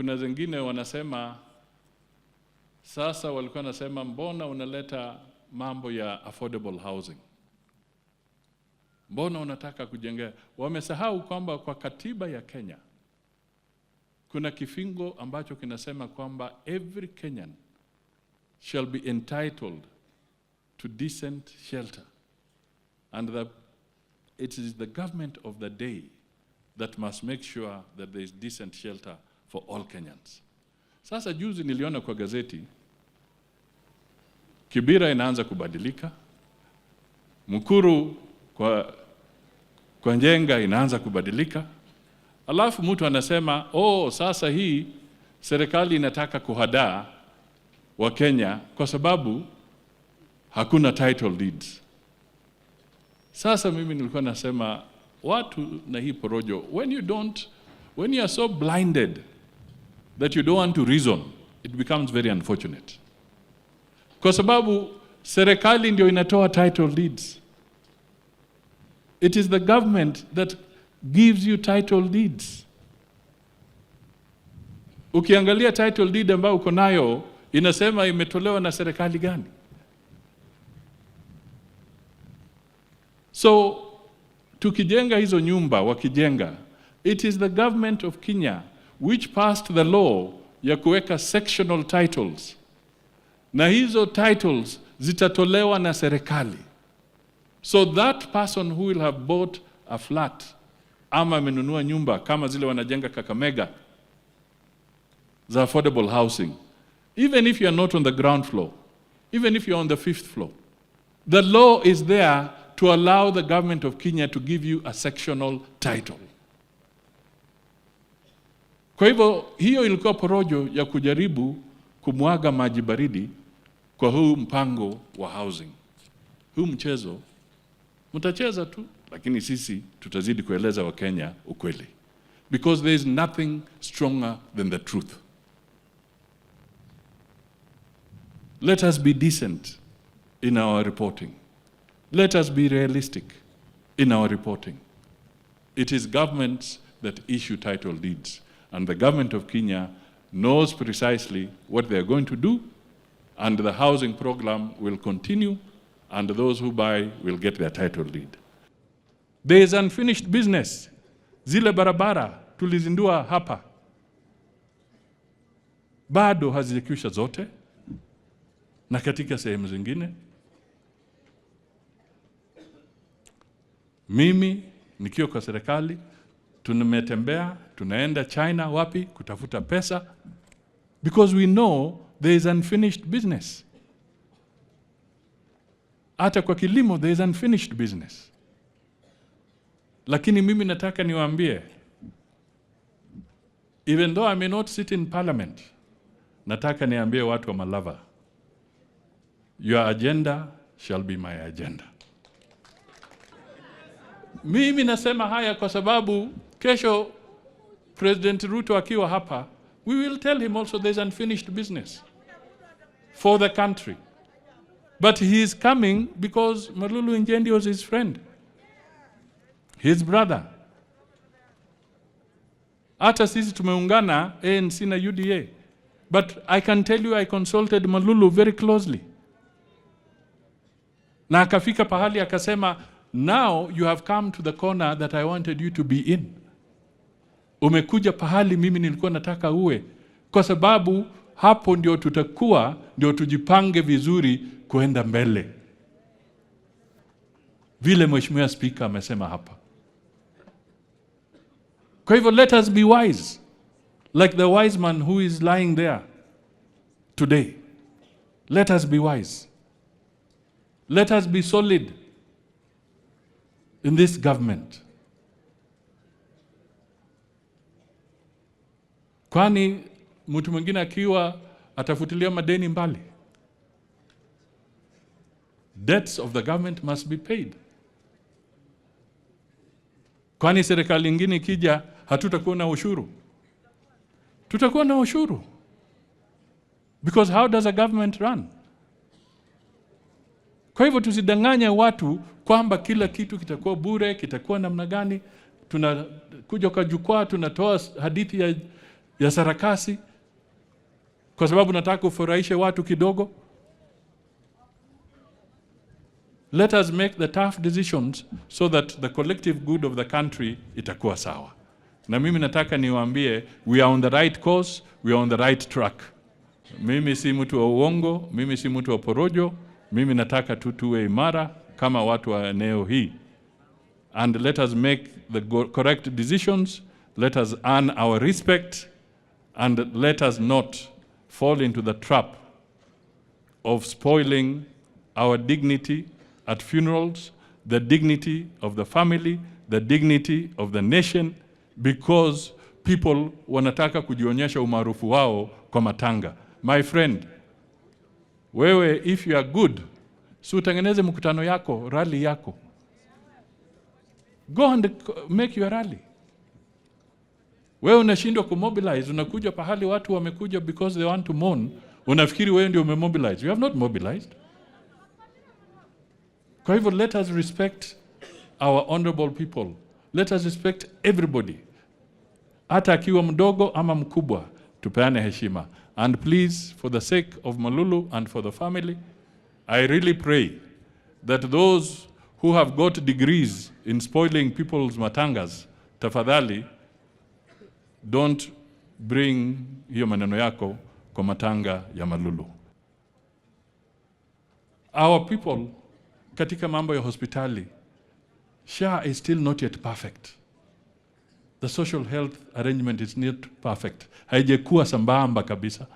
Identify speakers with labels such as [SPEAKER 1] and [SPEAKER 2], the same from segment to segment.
[SPEAKER 1] Kuna zingine wanasema sasa, walikuwa nasema mbona unaleta mambo ya affordable housing? Mbona unataka kujengea? Wamesahau kwamba kwa katiba ya Kenya kuna kifungo ambacho kinasema kwamba every Kenyan shall be entitled to decent shelter, and that it is the government of the day that must make sure that there is decent shelter for all Kenyans. Sasa juzi niliona kwa gazeti Kibera inaanza kubadilika, Mukuru kwa Njenga inaanza kubadilika. Alafu mtu anasema, oh, sasa hii serikali inataka kuhadaa Wakenya kwa sababu hakuna title deeds. Sasa mimi nilikuwa nasema watu na hii porojo, when you are so blinded that you don't want to reason, it becomes very unfortunate. Kwa sababu serikali ndio inatoa title deeds. It is the government that gives you title deeds. Ukiangalia title deed ambayo uko nayo inasema imetolewa na serikali gani? So tukijenga hizo nyumba, wakijenga, it is the government of Kenya which passed the law ya kuweka sectional titles, na hizo titles zitatolewa na serikali. So that person who will have bought a flat ama amenunua nyumba kama zile wanajenga Kakamega za affordable housing, even if you are not on the ground floor, even if you are on the fifth floor, the law is there to allow the government of Kenya to give you a sectional title. Kwa hivyo hiyo ilikuwa porojo ya kujaribu kumwaga maji baridi kwa huu mpango wa housing. Huu mchezo mtacheza tu, lakini sisi tutazidi kueleza Wakenya ukweli, because there is nothing stronger than the truth. Let us be decent in our reporting. Let us be realistic in our reporting. It is governments that issue title deeds, and the government of Kenya knows precisely what they are going to do, and the housing program will continue, and those who buy will get their title deed. There is unfinished business. Zile barabara tulizindua hapa bado hazijakwisha zote, na katika sehemu zingine. Mimi nikiwa kwa serikali tumetembea, tunaenda China wapi kutafuta pesa, because we know there is unfinished business. Hata kwa kilimo there is unfinished business. Lakini mimi nataka niwaambie, even though I may not sit in parliament, nataka niambie watu wa Malava, your agenda shall be my agenda. Mimi nasema haya kwa sababu kesho President Ruto akiwa hapa, we will tell him also there's unfinished business for the country. But he is coming because Malulu Injendi was his friend, his brother. Hata sisi tumeungana ANC na UDA. But I can tell you I consulted Malulu very closely. Na akafika pahali akasema, now you have come to the corner that I wanted you to be in. Umekuja pahali mimi nilikuwa nataka uwe, kwa sababu hapo ndio tutakuwa, ndio tujipange vizuri kuenda mbele, vile Mheshimiwa Speaker amesema hapa. Kwa hivyo let us be wise like the wise man who is lying there today. Let us be wise. Let us be solid in this government. Kwani mtu mwingine akiwa atafutilia madeni mbali? Debts of the government must be paid. Kwani serikali nyingine ikija hatutakuwa na ushuru? Tutakuwa na ushuru. Because how does a government run? Kwa hivyo tusidanganye watu kwamba kila kitu kitakuwa bure, kitakuwa namna gani. Tunakuja kwa jukwaa tunatoa hadithi ya sarakasi kwa sababu nataka kufurahisha watu kidogo. Let us make the tough decisions so that the collective good of the country itakuwa sawa. Na mimi nataka niwaambie, we are on the right course, we are on the right track. Mimi si mtu wa uongo, mimi si mtu wa porojo, mimi nataka tu tuwe imara kama watu wa eneo hii. And let us make the correct decisions, let us earn our respect, and let us not fall into the trap of spoiling our dignity at funerals, the dignity of the family, the dignity of the nation, because people wanataka kujionyesha umaarufu wao kwa matanga. My friend, wewe if you are good, si utengeneze mkutano yako, rally yako. Go and make your rally. Wewe unashindwa kumobilize, unakuja pahali watu wamekuja because they want to mourn, unafikiri wewe ndio umemobilize. You have not mobilized. Kwa hivyo let us respect our honorable people. Let us respect everybody. Hata akiwa mdogo ama mkubwa, tupeane heshima. And please, for the sake of Malulu and for the family, I really pray that those who have got degrees in spoiling people's matangas, tafadhali don't bring hiyo maneno yako kwa matanga ya Malulu. Our people katika mambo ya hospitali, SHA is still not yet perfect. The social health arrangement is not perfect. Haijakuwa sambamba kabisa,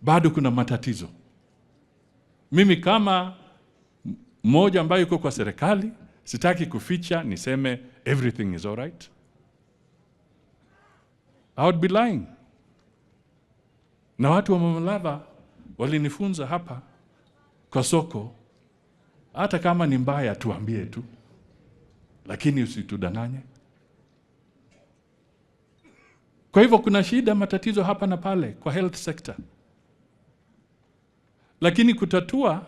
[SPEAKER 1] bado kuna matatizo. Mimi kama mmoja ambaye yuko kwa serikali, sitaki kuficha niseme everything is all right. I would be lying. Na watu wa Malava walinifunza hapa kwa soko, hata kama ni mbaya tuambie tu, lakini usitudanganye. Kwa hivyo kuna shida, matatizo hapa na pale kwa health sector, lakini kutatua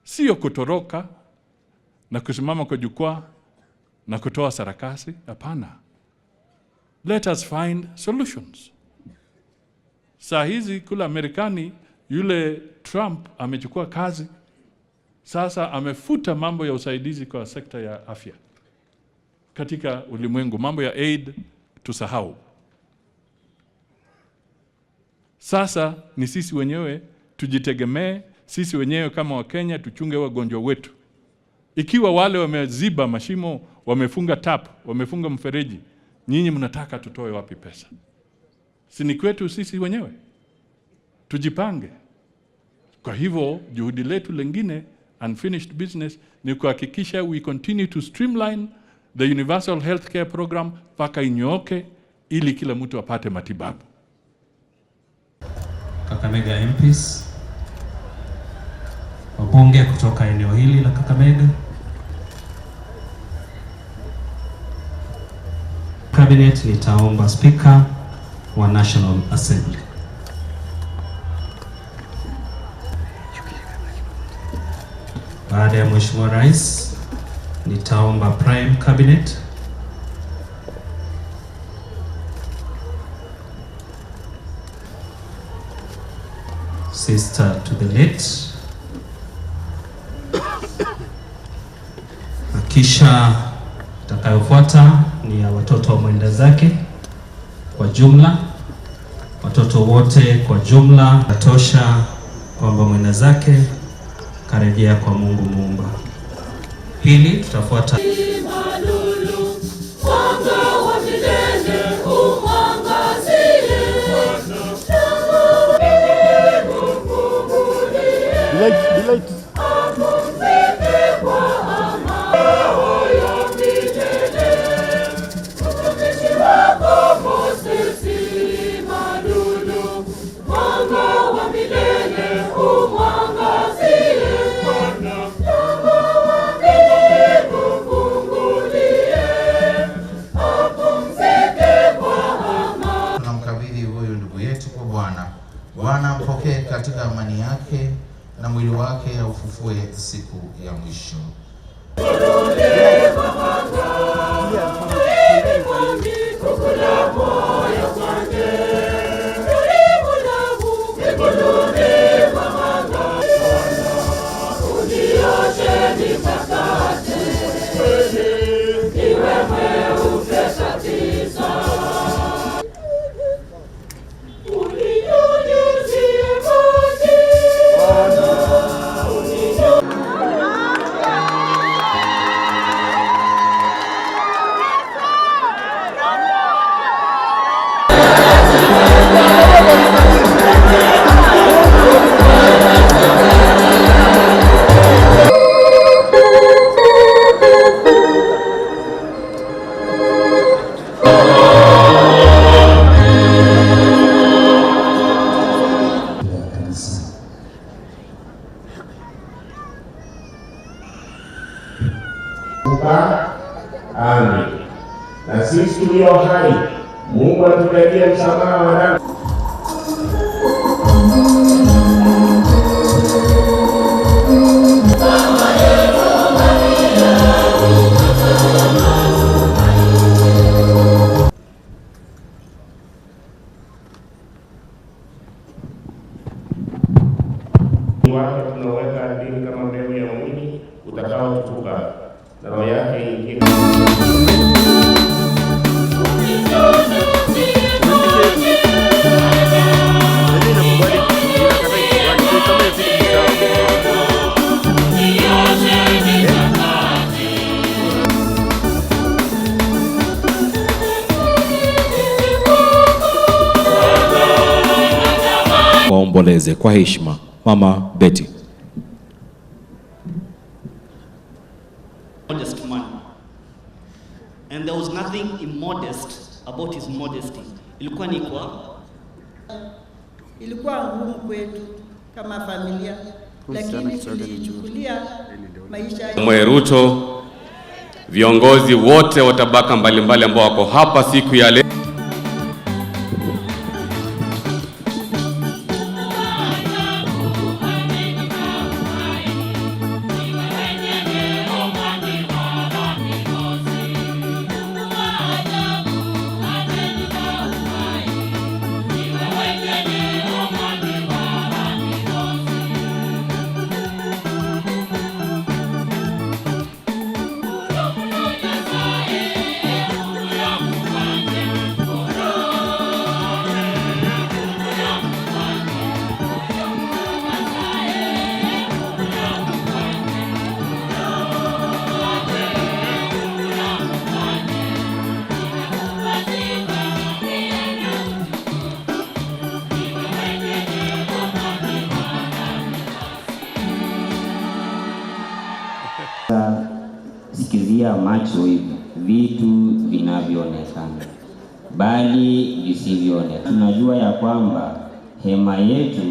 [SPEAKER 1] sio kutoroka na kusimama kwa jukwaa na kutoa sarakasi. Hapana, let us find solutions. Saa hizi kule Amerikani, yule Trump amechukua kazi sasa, amefuta mambo ya usaidizi kwa sekta ya afya katika ulimwengu, mambo ya aid tusahau. Sasa ni sisi wenyewe tujitegemee, sisi wenyewe kama Wakenya tuchunge wagonjwa wetu. Ikiwa wale wameziba mashimo, wamefunga tap, wamefunga mfereji, nyinyi mnataka tutoe wapi pesa? Si ni kwetu sisi wenyewe? Tujipange. Kwa hivyo juhudi letu lengine, unfinished business, ni kuhakikisha we continue to streamline the universal healthcare program mpaka inyooke, ili kila mtu apate matibabu.
[SPEAKER 2] Kakamega MPs, wabunge kutoka eneo hili la Kakamega, Cabinet, nitaomba Speaker wa National Assembly. Baada ya Mheshimiwa Rais, nitaomba Prime Cabinet. Sister to the late. Na kisha itakayofuata ni ya watoto wa mwenda zake kwa jumla, watoto wote kwa jumla. Natosha kwamba mwenda zake karejea kwa Mungu Muumba. Pili tutafuata
[SPEAKER 3] Tunamkabidhi huyu ndugu yetu kwa Bwana. Bwana ampokee katika amani yake na mwili wake aufufue siku ya mwisho.
[SPEAKER 4] tulio hai, Mungu atujalie msamaha wa dhambi. Wake tunaweka ardhini kama mbegu ya mwili utakaotukuka na roho yake ingie.
[SPEAKER 5] Waomboleze kwa heshima. Mama Betty.
[SPEAKER 6] Modest man. And there was nothing immodest about his modesty. Ilikuwa ni kwa
[SPEAKER 7] Ilikuwa ngumu kwetu kama familia, lakini tulichukulia maisha.
[SPEAKER 8] Samoei Ruto, viongozi wote wa tabaka mbalimbali ambao wako hapa siku ya leo.
[SPEAKER 9] Sikizia macho hivi vitu vinavyoonekana, bali visivyoonekana. Tunajua ya kwamba hema yetu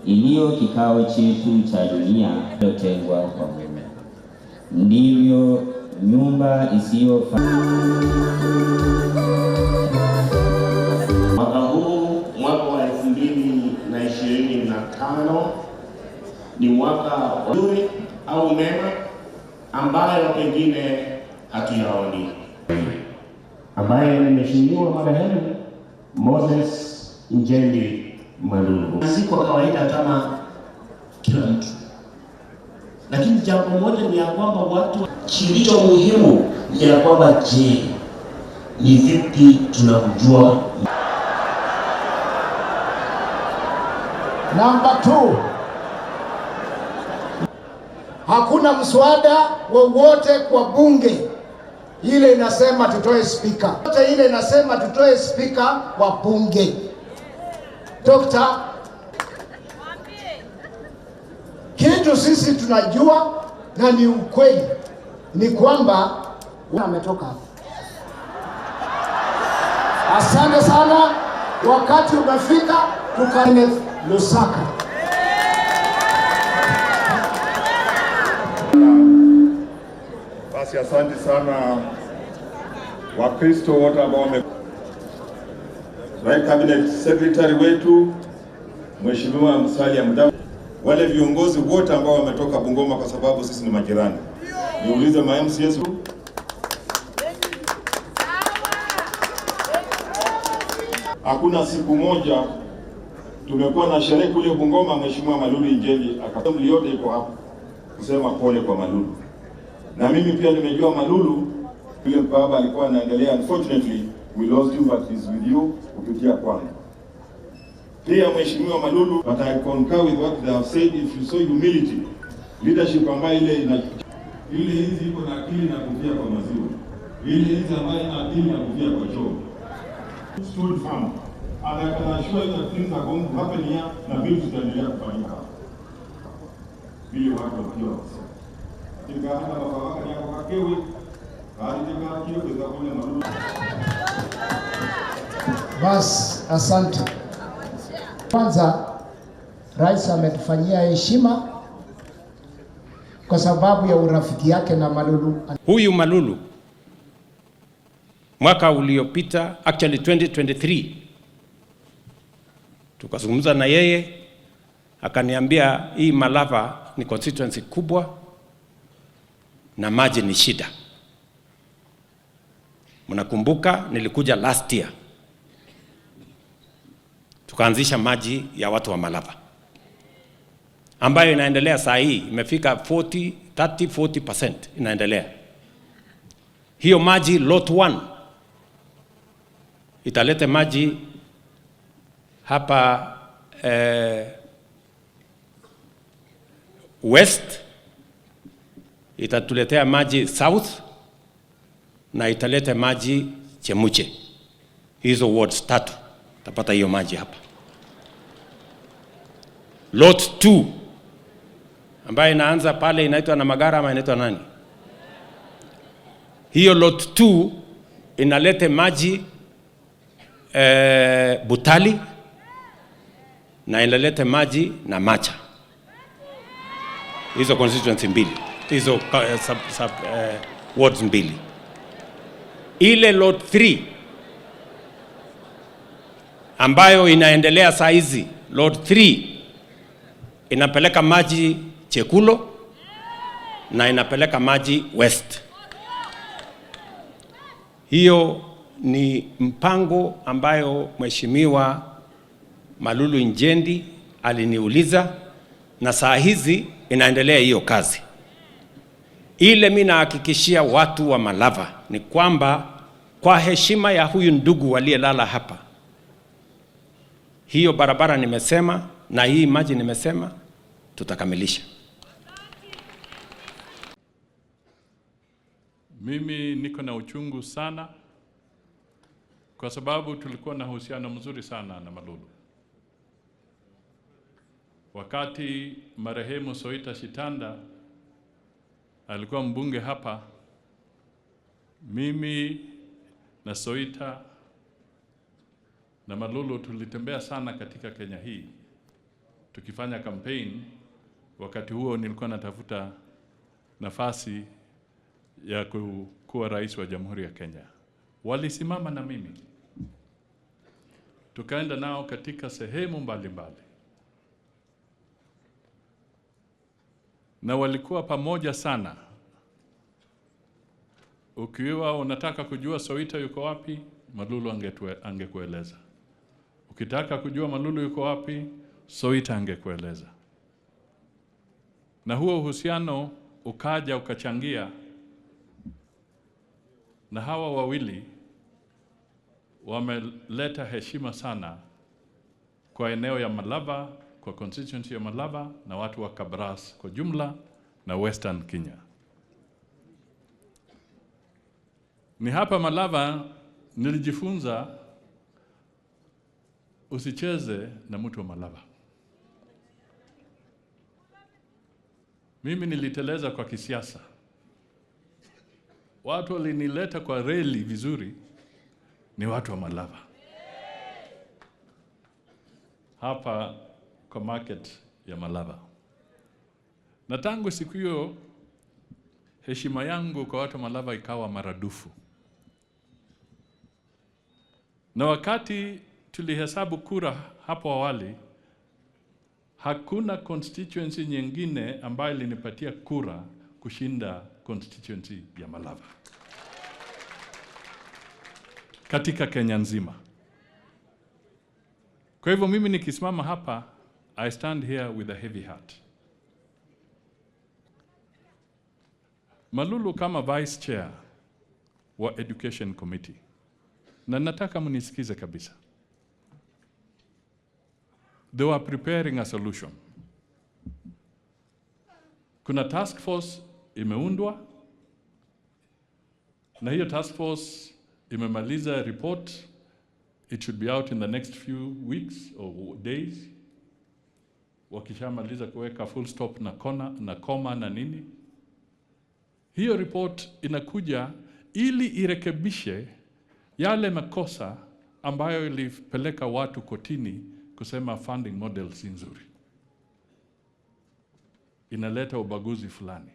[SPEAKER 9] iliyo kikao chetu cha dunia iliyotengwa kwa Mungu, ndivyo nyumba isiyo.
[SPEAKER 4] Mwaka huu, mwaka wa 2025 ni mwaka mzuri au mema ambayo pengine hatuyaoni, ambaye ni Mheshimiwa marehemu Moses Injendi Malulu.
[SPEAKER 10] Si kwa kawaida kama kila mtu, lakini jambo moja ni ya kwamba watu, kilicho muhimu ni ya kwamba je, ni vipi tunamjua.
[SPEAKER 11] Namba 2, hakuna mswada wowote kwa bunge ile inasema tutoe spika. Ile inasema tutoe spika wa bunge. Dokta, kitu sisi tunajua na ni ukweli ni kwamba ametoka hapa. Asante sana, wakati umefika tukaende Lusaka.
[SPEAKER 12] Basi asante sana Wakristo wote ambao wame Cabinet Secretary wetu Mheshimiwa Musalia Mudavadi, wale viongozi wote ambao wametoka Bungoma, kwa sababu sisi ni majirani. Niulize ma MCS, hakuna siku moja tumekuwa na sherehe kule Bungoma, Mheshimiwa Malulu Injendi akasema yote iko hapo kusema pole kwa Malulu. Na mimi pia nimejua Malulu yule baba alikuwa anaendelea, unfortunately we lost him but he's with you kupitia kwangu. Pia Mheshimiwa Malulu, but I concur with what they have said, if you saw humility, leadership ambayo ile ina ile hizi iko na akili na kufia kwa maziwa, ile hizi ambayo ina akili na kufia kwa choo. Stood firm and I can assure you that things are going to happen here na vitu zitaendelea kufanyika vile watu wakiwa
[SPEAKER 11] Bas, asante. Kwanza, Rais ametufanyia heshima kwa sababu ya urafiki yake na Malulu.
[SPEAKER 8] Huyu Malulu
[SPEAKER 13] Mwaka uliopita, actually 2023, tukazungumza na yeye, akaniambia hii Malava ni constituency kubwa na maji ni shida. Mnakumbuka nilikuja last year, tukaanzisha maji ya watu wa Malava ambayo inaendelea saa hii, imefika 40, 30, 40% inaendelea. Hiyo maji, lot 1 italete maji hapa West, itatuletea maji South na italeta maji Chemuche. Hizo wards tatu tapata hiyo maji hapa. Lot 2 ambayo inaanza pale, inaitwa na Magara ama inaitwa nani? Hiyo lot 2 inalete maji Butali na inalete maji na Macha. Hizo constituency mbili, hizo sub wards mbili. Ile lot 3 ambayo inaendelea saa hizi, lot 3 inapeleka maji Chekulo na inapeleka maji West. Hiyo ni mpango ambayo Mheshimiwa Malulu Injendi aliniuliza na saa hizi inaendelea hiyo kazi. Ile mimi nahakikishia watu wa Malava ni kwamba kwa heshima ya huyu ndugu aliyelala hapa, hiyo barabara nimesema na hii maji nimesema tutakamilisha.
[SPEAKER 1] Mimi niko na uchungu sana kwa sababu tulikuwa na uhusiano mzuri sana na Malulu. Wakati marehemu Soita Shitanda alikuwa mbunge hapa, mimi na Soita na Malulu tulitembea sana katika Kenya hii tukifanya campaign. Wakati huo nilikuwa natafuta nafasi ya kuwa rais wa Jamhuri ya Kenya. Walisimama na mimi, tukaenda nao katika sehemu mbalimbali, na walikuwa pamoja sana. Ukiwa unataka kujua Soita yuko wapi, Malulu angekueleza. Ukitaka kujua Malulu yuko wapi, Soita angekueleza. Na huo uhusiano ukaja ukachangia, na hawa wawili wameleta heshima sana kwa eneo ya Malava, kwa constituency ya Malava na watu wa Kabras kwa jumla na Western Kenya. Ni hapa Malava nilijifunza usicheze na mtu wa Malava. Mimi niliteleza kwa kisiasa. Watu walinileta kwa reli vizuri ni watu wa Malava. Hapa kwa market ya Malava. Na tangu siku hiyo heshima yangu kwa watu wa Malava ikawa maradufu. Na wakati tulihesabu kura hapo awali, hakuna constituency nyingine ambayo ilinipatia kura kushinda constituency ya Malava katika Kenya nzima. Kwa hivyo mimi nikisimama hapa, I stand here with a heavy heart. Malulu kama vice chair wa Education Committee, na nataka mnisikize kabisa. They were preparing a solution. Kuna task force imeundwa, na hiyo task force imemaliza report. It should be out in the next few weeks or days. Wakishamaliza kuweka full stop na kona na koma na nini, hiyo report inakuja ili irekebishe yale makosa ambayo ilipeleka watu kotini kusema funding model si nzuri, inaleta ubaguzi fulani.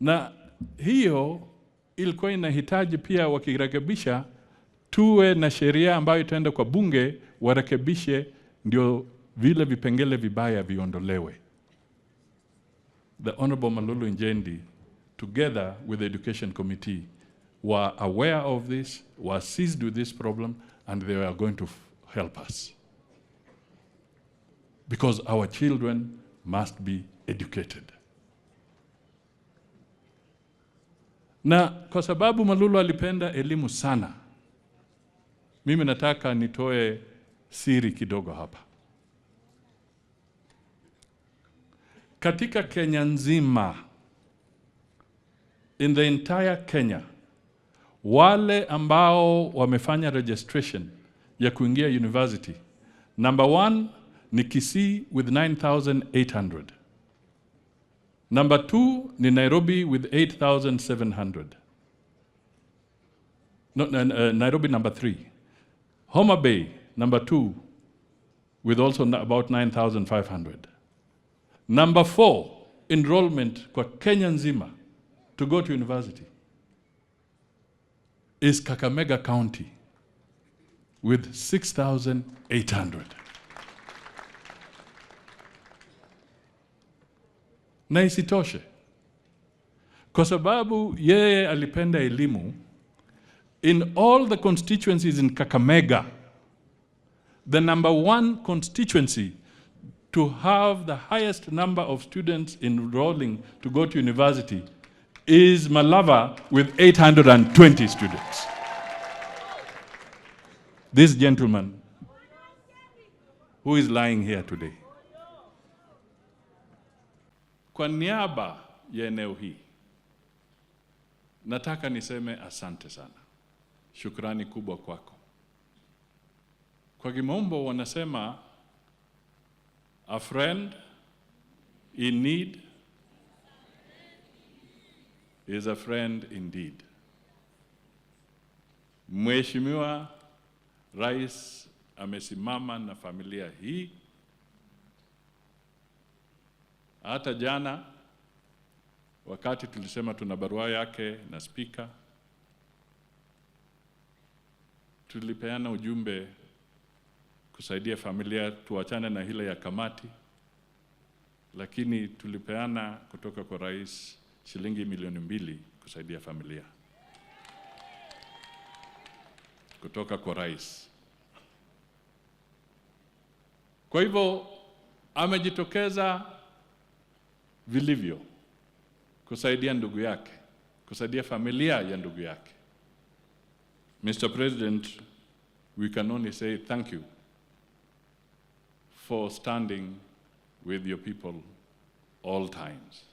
[SPEAKER 1] Na hiyo ilikuwa inahitaji pia wakirekebisha tuwe na sheria ambayo itaenda kwa bunge warekebishe ndio vile vipengele vibaya viondolewe. The Honorable Malulu Injendi, together with the Education Committee, were aware of this, were seized with this problem, and they are going to help us. Because our children must be educated. Na kwa sababu Malulu alipenda elimu sana, mimi nataka nitoe siri kidogo hapa. Katika Kenya nzima, in the entire Kenya, wale ambao wamefanya registration ya kuingia university, number 1 ni Kisii with 9,800. Number 2 ni Nairobi with 8,700. No, Nairobi number 3. Homa Bay number 2 with also about 9,500. Number 4, enrollment kwa Kenya nzima to go to university is Kakamega County with 6,800. Na isitoshe, kwa sababu yeye alipenda elimu, in all the constituencies in Kakamega, the number 1 constituency to have the highest number of students enrolling to go to university is Malava with 820 students. This gentleman who is lying here today. Kwa niaba ya eneo hii, nataka niseme asante sana. Shukrani kubwa kwako. Kwa kimombo wanasema, a friend in need is a friend indeed. Mheshimiwa Rais amesimama na familia hii. Hata jana wakati tulisema tuna barua yake na speaker, tulipeana ujumbe kusaidia familia, tuachane na hile ya kamati, lakini tulipeana kutoka kwa rais shilingi milioni 2 kusaidia familia kutoka kwa rais. Kwa hivyo amejitokeza vilivyo kusaidia ndugu yake, kusaidia familia ya ndugu yake. Mr. President, we can only say thank you for standing with your people all times.